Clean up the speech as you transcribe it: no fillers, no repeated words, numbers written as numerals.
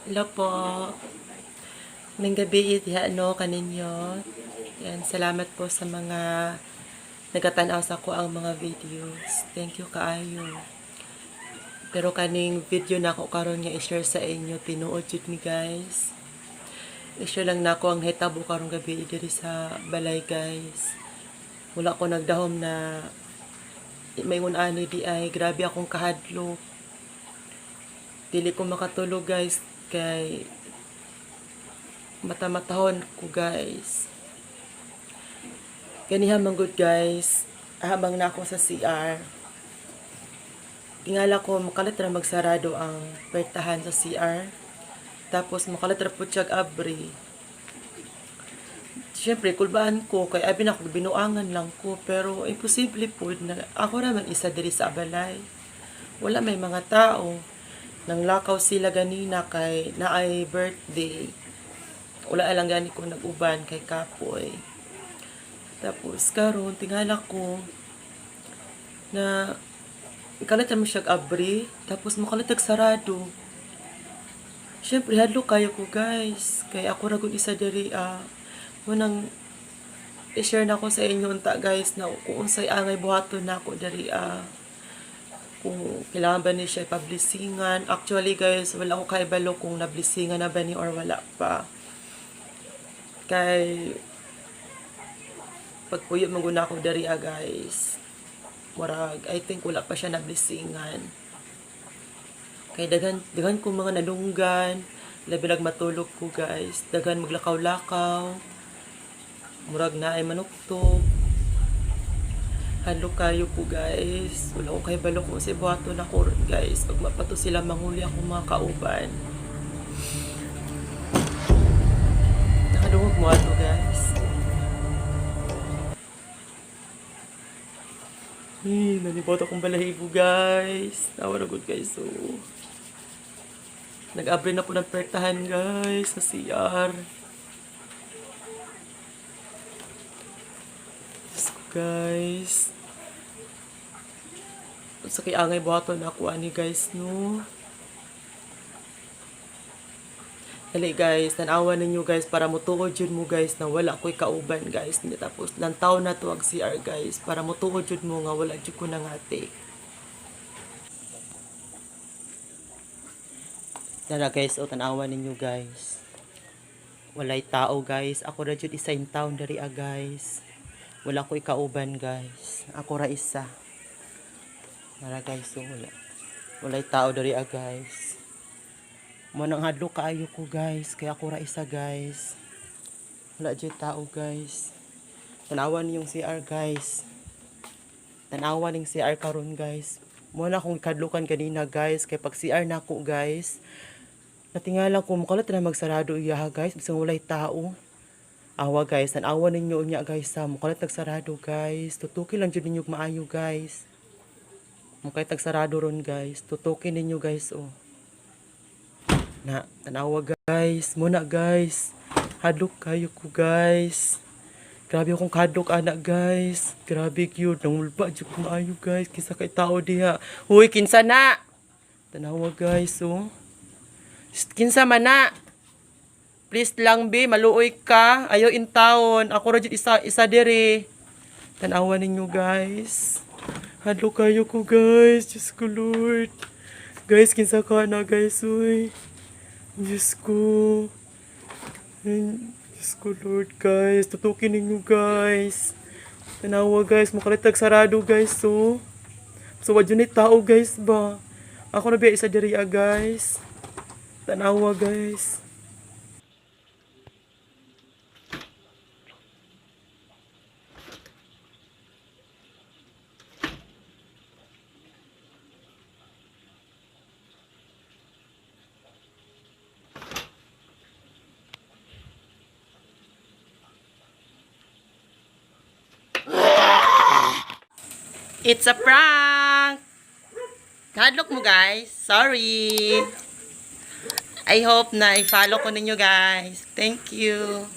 Hello po. Maayong gabii diha no kaninyo. Yan, salamat po sa mga nagatanaw sa akoang mga videos. Thank you kaayo. Pero kaning video na ako karon nga i-share sa inyo, tinuod jud ni, guys. I-share lang nako ang hitabo karong gabi diri sa balay, guys. Wala ko nagdahom na maingon ani di ay, grabe akong kahadlok. Dili ko makatulog, guys, kay mata-matahon ko, guys. Ganiha man gud, guys, habang na ako sa CR. Tingala ko makalit ra magsarado ang pertahan sa CR. Tapos makalit ra pud siyag abri. Siyempre, kulbaan ko kay abi na ko binuangan lang ko, pero imposible pud na ako ra man isa diri sa balay. Wala may mga tao. Nanglakaw sila ganina kay naay birthday. Wala lang gani ko nag-uban kay kapoy. Tapos karon tingala ko na ikalit mo siya abri, tapos makalit sarado. Siyempre, hadlok kayo ko, guys. Kay ako ra gud isa diri ah. Munang i-share na ko sa inyo unta, guys, na kung unsay angay buhaton nako diri ah. Kung kailangan ba ni siya ipa-blessingan. Actually, guys, wala ko kaibalo kung na-blessingan na ba ni or wala pa. Kay pagpuyo man gud ako diri ah, guys. Murag I think wala pa siya na-blessingan. Kay daghan daghan ko mga nadunggan, labi nag matulog ko, guys. Daghan maglakaw-lakaw. Murag naay manuktog. Hadlok kayo ko, guys. Wala ko kahibalo kung unsay buhaton nako ron, guys. Pag mapato sila manghuli akong mga kauban. Nakadungog mo ato, guys. Eh, nanibot akong balahibo, guys. Tawa na good, guys. So, nag-abre na po ng pertahan, guys, sa CR. Diyos ko, guys. Sa kay angay buhaton ako ani, guys, no. Dali, guys, tanawa ninyo, guys, para mutuod jud mo, guys, na wala ko'y kauban, guys. Tapos lantaw na to ang CR, guys, para mutuod jud mo nga wala jud ko nangati. Tara, guys, o tanawa ninyo, guys. Walay tao, guys. Ako ra jud isa in town diri ah, guys. Wala ko'y kauban, guys. Ako ra isa. Tara, guys, so wala. Walay tao diri ah, guys. Mo nang hadlok kaayo ko, guys. Kaya ako ra isa, guys. Wala jud tao, guys. Tanawa niyong CR, guys. Tanawa ning CR karon, guys. Mo na akong kadlukan kanina, guys. Kay pag CR na ako, guys. Natingala ko mukalat na magsarado iya, guys. Bisan walay tao. Awa, guys, tanawa ninyo unya, guys, sa mukalat nagsarado, guys. Tutuki lang jud ninyo maayo, guys. Mukay tagsarado ron, guys. Tutuki ninyo, guys, oh. Na, tanawa, guys. Muna, guys. Hadlok kayo ko, guys. Grabe akong kadlok ana, guys. Grabe cute. Nangulba jud ko maayo, guys. Kinsa kay tao diha? Huy, kinsa na? Tanawa, guys, oh. Shh, kinsa man na? Please lang be, maluoy ka. Ayaw in town. Ako ra jud isa isa diri. Tanawa ninyo, guys. Hadlok kayo ko, guys. Diyos ko, Lord. Guys, kinsa ka na, guys, uy. Diyos ko. Ay, Diyos ko, Lord, guys. Tutukin ninyo, guys. Tanawa, guys. Makalitag sarado, guys, so. So, wa ni tao, guys, ba? Ako na ba isa diri, ah, guys. Tanawa, guys. It's a prank! Hadlok mo, guys. Sorry. I hope na i-follow ko ninyo, guys. Thank you.